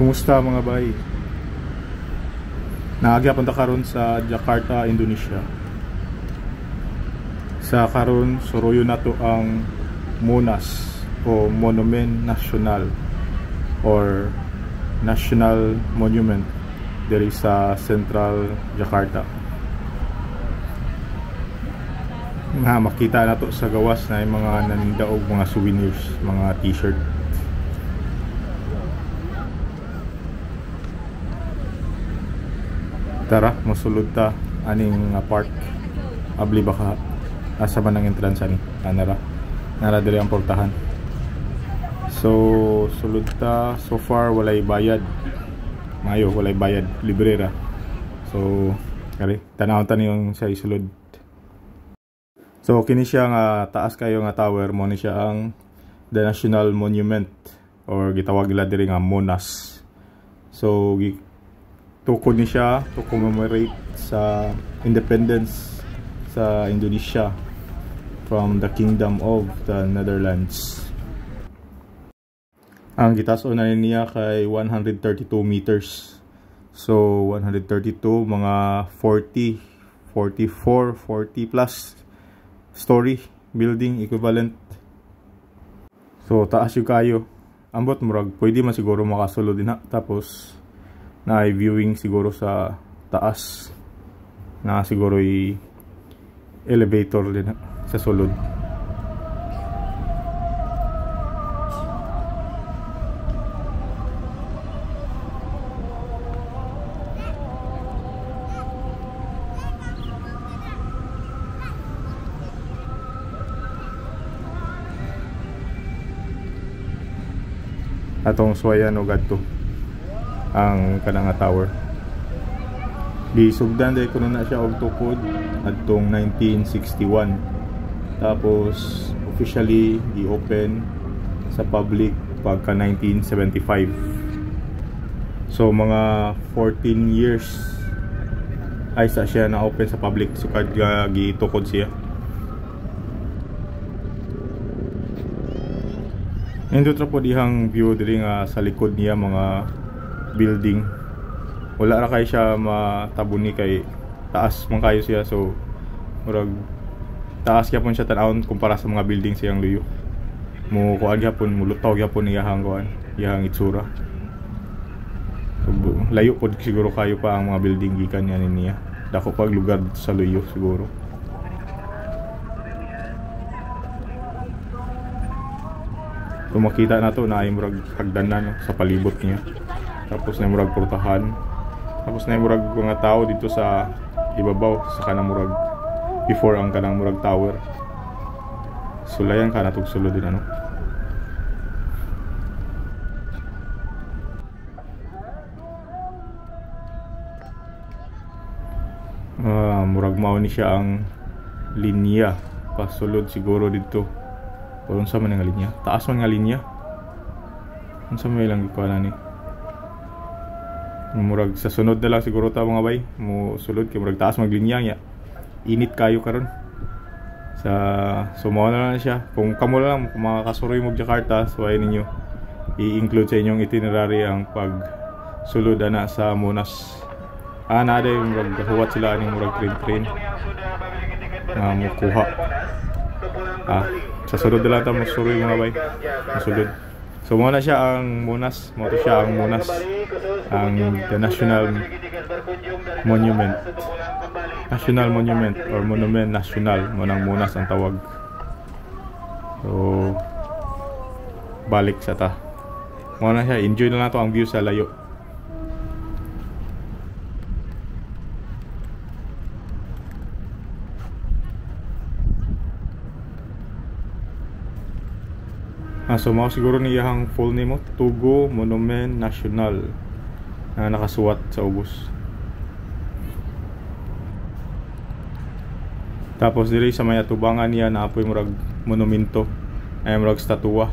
Kumusta, mga bay? Naa gyapon ta karon sa Jakarta, Indonesia. Sa karon, suroyon nato ang Monas o Monumen Nasional or National Monument diri sa Central Jakarta. Nga makita nato sa gawas na yung mga naninda og mga souvenirs, mga T-shirt. Tara, mosulod ta aning nga park. Abli baka asa man ang entrance ani? Nara. Nara diri ang portahan. So, sulod ta. So far walay bayad. Mayo, walay bayad, libre ra. So, kari, tan-awon ta niyong sa isulod. So, kini siya nga taas kayo nga tower, mo ni siya ang the National Monument or gitawag nila diri nga Monas. So, tukod ni siya to commemorate sa independence sa Indonesia from the Kingdom of the Netherlands. Ang gitaas-on na niya kay 132 meters. So 132, mga 40, 44, 40 plus story building equivalent. So taas yung kayo. Ambot murag pwede man siguro makasulod din ha. Tapos na viewing siguro sa taas na siguro i elevator din ha, sa sulod. Atong suwayan og adto ang kanang tower. Gisugdan dahil kuno na siya og tukod adtong 1961. Tapos officially gi-open sa public pagka 1975. So mga 14 years ay sa siya na open sa public sukad gitukod siya. Nindot ra po dihang view diri nga sa likod niya mga building. Wala ra kay siya matabuni kay taas man kayo siya, so murag taas gyapon siya tan-awon kumpara sa mga building siyang luyo. Mo kuan gyapon, mulutaw gyapon iyahang kuan, iyahang itsura. So, layo pod siguro kayo pa ang mga building gikan niya niya. Dako pag lugar sa luyo siguro. So makita na to na ay murag hagdanan, no, sa palibot niya. Tapos na murag portahan. Tapos na murag mga tao dito sa ibabaw sa kanang murag before ang kanang murag tower. Sulayan ka na tug sulod din ano. Murag mao ni siya ang linya pasulod siguro dito. O unsa man nga linya? Taas man nga linya. Unsa may lang gikuha ni? Murag sa sunod na lang siguro ta mga bay. Mo sulod kay murag taas mag linya niya. Init kayo karon. Sa so mao na lang siya. Kung kamo lang kung makakasuroy mo Jakarta, so ay ninyo i-include sa inyong itinerary ang pagsulod ana sa Monas. Na day murag huwat sila aning murag train na mukuha. Sa sulod na lang ta mosuroy mga bay. Mosulod. So mao na siya ang Monas, mao to siya ang Monas, ang the National Monument. National Monument or Monument Nasional, mo nang Monas ang tawag. So balik sa ta. Mao na siya, enjoy na nato ang view sa layo. So mao siguro niya ang full name mo, Tugu Monumen Nasional na nakasuwat sa ubos. Tapos diri sa may atubangan niya na apoy murag monumento, ay murag statua.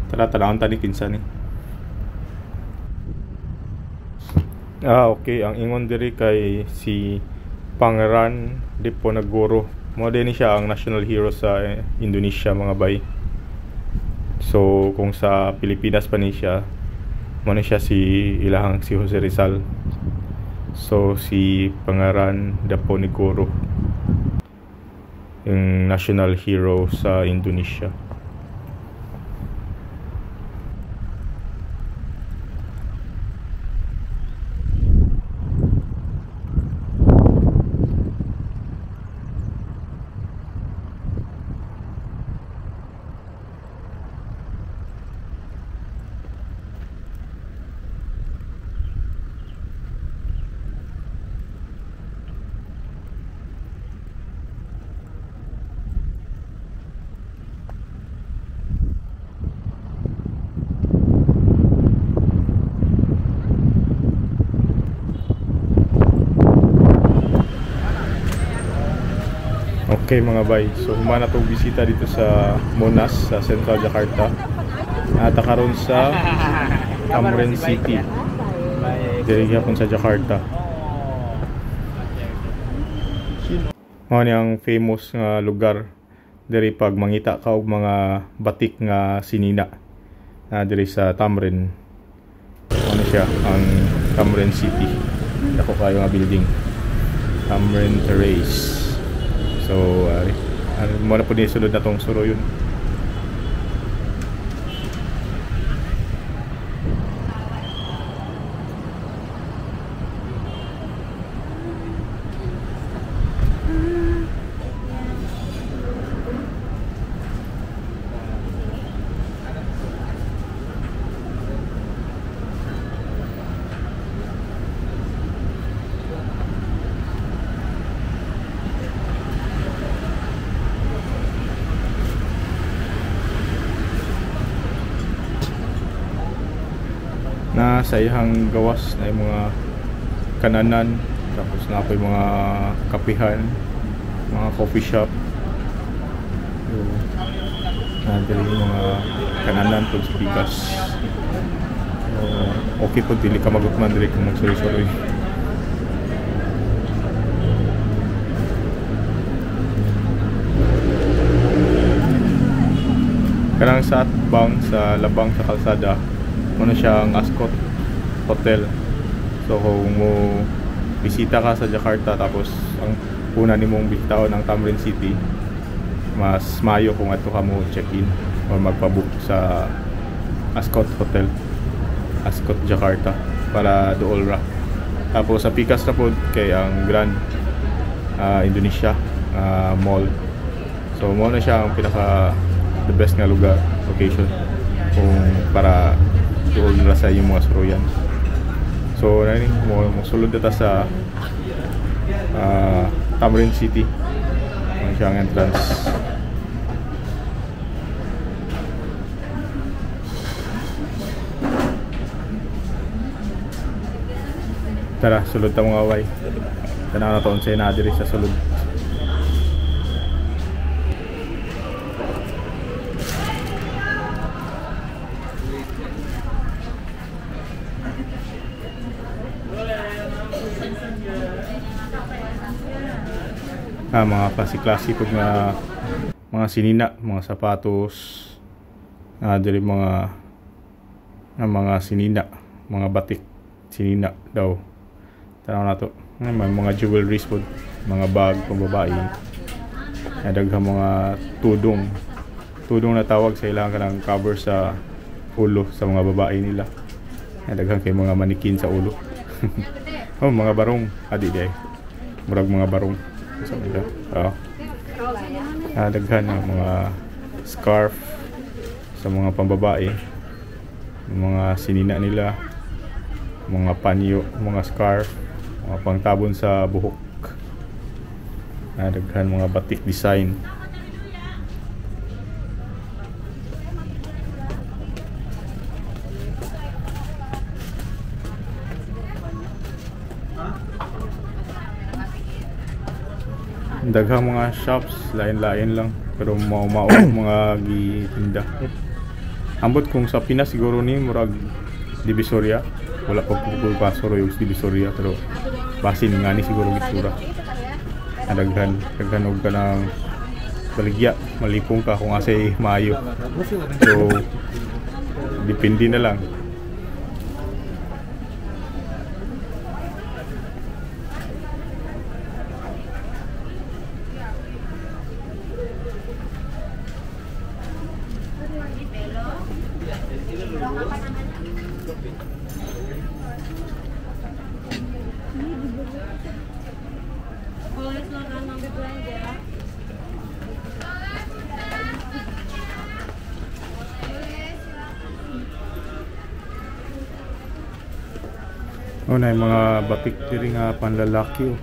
Tara, tan-awon ta ni kinsa ni. Okay, ang ingon diri kay si Pangeran Diponegoro. Mao din siya ang national hero sa Indonesia mga bay. So kung sa Pilipinas pa ni siya, Mo na siya si ilahang si Jose Rizal. So si Pangeran Diponegoro, yung national hero sa Indonesia. Okay mga bay, so humana tong bisita dito sa Monas sa Central Jakarta. Ata karon sa Thamrin City. Diri gyapon sa Jakarta. Mao ni ang famous nga lugar diri pag mangita ka og mga batik nga sinina. Diri sa Thamrin. Mao ni siya ang Thamrin City. Dako kayo nga building. Thamrin Terrace. So, muna po din sulod na tong suro yun. Na sa iyang gawas na yung mga kananan, tapos na po yung mga kapihan, mga coffee shop. So, na diri yung mga kananan po sa bigas. So, okay po, dili ka magutman diri kung magsuroy-suroy. Kanang sa atbang, sa labang sa kalsada, muna siya ang Ascott Hotel. So kung mo bisita ka sa Jakarta tapos ang una nimong bisitaon ang Thamrin City, mas mayo kung adto ka mo check-in or magpa-book sa Ascott Hotel, Ascott Jakarta, para dool ra. Tapos sa pikas na po kay ang Grand Indonesia Mall. So mo na siya ang pinaka the best nga lugar, location kung para dool ra sa inyong mga suruyan. So nani mo sulod ta sa Thamrin City. Ano siya ang entrance. Tara, sulod ta mga way. Tanaw na to unsay naa diri sa sulod. Mga klase-klase pud nga mga sinina, mga sapatos, diri mga sinina, mga batik sinina daw. Tanaw na to. May mga jewelries pud, mga bag pang babae. Daghang mga tudong. Tudong na tawag sa ilang kanang cover sa ulo sa mga babae nila. Daghang kay mga manikin sa ulo. Oh, mga barong adi di. Murag mga barong. Sa nila. Daghan ng mga scarf sa mga pambabae, mga sinina nila, mga panyo, mga scarf, mga pangtabon sa buhok. Daghan mga batik design. Daghang mga shops, lain-lain lang, pero mao-mao mga gitinda. Ambot kung sa Pinas siguro ni murag Divisoria, wala pa pagpasoro yung Divisoria, pero basin nga ni siguro gitsura. Daghan, daghan og kanang baligya, malipong ka kung asay maayo. So depende na lang. Oh, na yung mga batik diri nga panlalaki oh.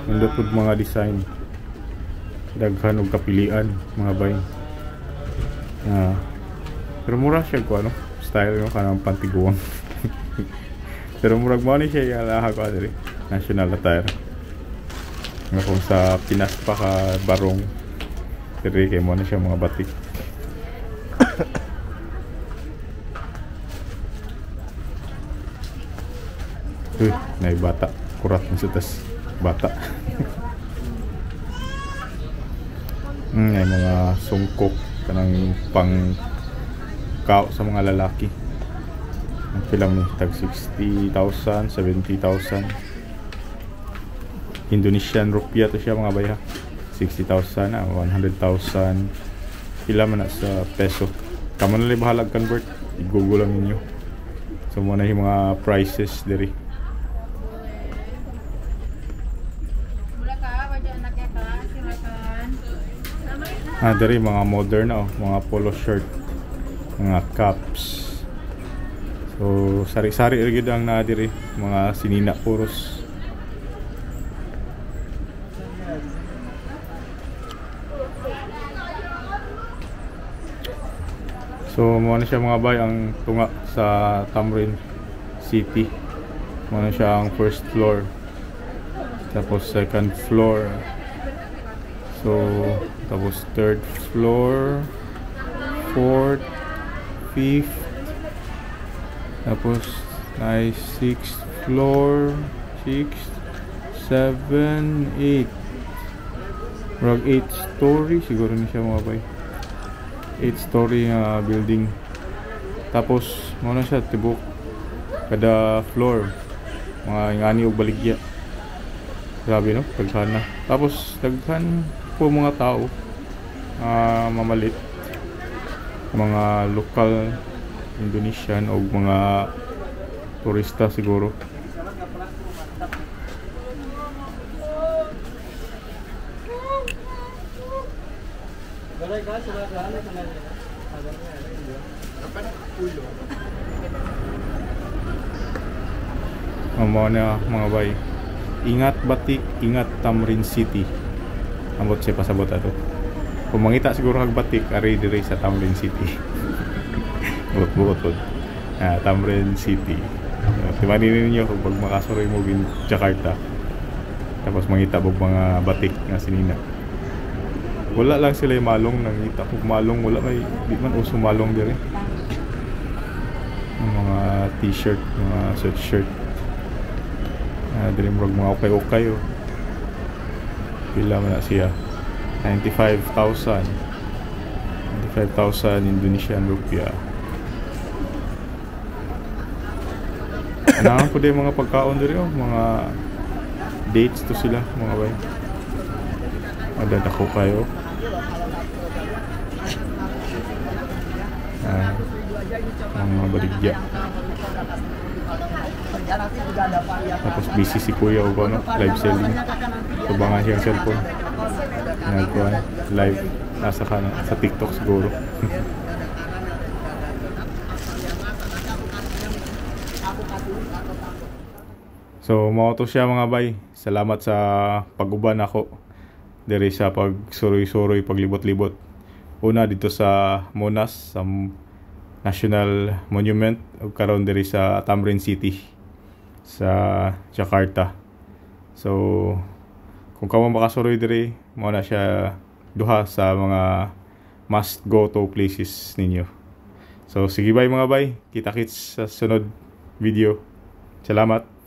Nindot pud mga design. Daghan og kapilian mga bay. Pero mura siya ko ano, style no kanang pantiguang. Pero murag mo ni siya ilaha ko diri, national attire. Nga kung sa Pinas pa ka barong diri kay mo na siya mga batik. Uy, nay bata, kurat mo sa tas bata. Ay mga sungkok kanang pang kao sa mga lalaki. Ang pila ni tag 60,000, 70,000 Indonesian rupiah to siya mga bay ha. 60,000, 100,000. Pila man na sa peso. Kamo na lang bahalag convert, i-google lang ninyo. So mo na yung mga prices diri. Diri mga modern na oh, mga polo shirt, mga caps. So sari-sari ra gyud ang naa diri, mga sinina puros. So mo na siya mga bay ang tunga sa Thamrin City. Mo na siya ang first floor. Tapos second floor. So tapos third floor, fourth, fifth, tapos ay sixth floor, 6, 7, 8. Murag 8 story siguro ni siya mga bay. 8 story nga building. Tapos mo na siya tibok kada floor mga ingani og baligya. Grabe no, daghan na. Tapos daghan po mga tao mamalit, mga lokal Indonesian o mga turista siguro. Mao na mga bay. Ingat batik, ingat Thamrin City. Ambot siya pasabot ato. Kung mangita siguro kag batik, ari diri sa Thamrin City. Buot-buot pod. Thamrin City. Timan ninyo kung pag makasuroy mo gin Jakarta. Tapos mangita og mga batik nga sinina. Wala lang sila yung malong, nangita kog malong, wala may di man uso malong diri. Ang mga t-shirt, mga sweatshirt. Diri murag mga ukay-ukay oh. Pila man na siya? 95,000. 95,000 Indonesian rupiah. Anahan po din mga pagkaon diri oh, mga dates to sila mga bay. Madadako kayo. Mga baligya. Tapos busy si kuya o ano, live selling. Tubangan siyang cellphone. Nagkuhan, live. Nasa kana, sa TikTok siguro. So mao to siya mga bay. Salamat sa pag-uban ako diri sa pagsuroy-suroy, paglibot-libot. Una dito sa Monas, sa National Monument, ug karon diri sa Thamrin City sa Jakarta. So kung kamo makasuroy diri, mao na siya duha sa mga must go to places ninyo. So sige bay mga bay, kita-kits sa sunod video. Salamat.